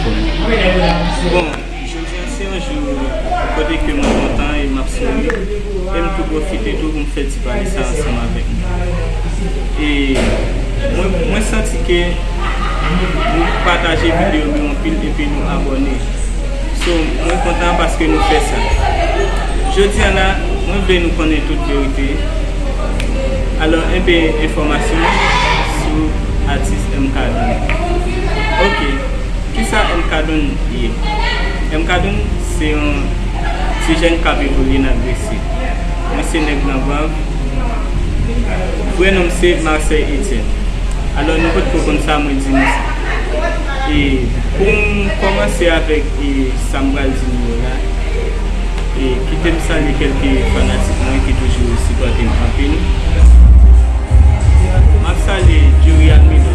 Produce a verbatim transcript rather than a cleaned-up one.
Bon, jodi a se yon jou kote ke mwen kontan e m ap souri. E m tou pwofite tou pou m fè ti pale sa ansanm avèk nou. E mwen, mwen santi ke nou pataje videyo nou anpil epi nou abòne. So, mwen kontan paske nou fè sa. Jodi a la, mwen vle nou konnen tout verite. Alò, enpe enfòmasyon sou atis M K Don. Ok. Kisa M K Don ye? M K Don se yon ti jèn k ap evolye nan Gresye. Mwen se nèg Gran Gwav. Vrè non m se Marcel Etienne. Alò, nou potko konn sa, mwen di nou sa. E pou m kòmanse avèk, e, sa m pral di nou yo la, e kite m salye kèlke fanatik mwen ki toujou sipòte m anpil. M ap salye Djouri Admir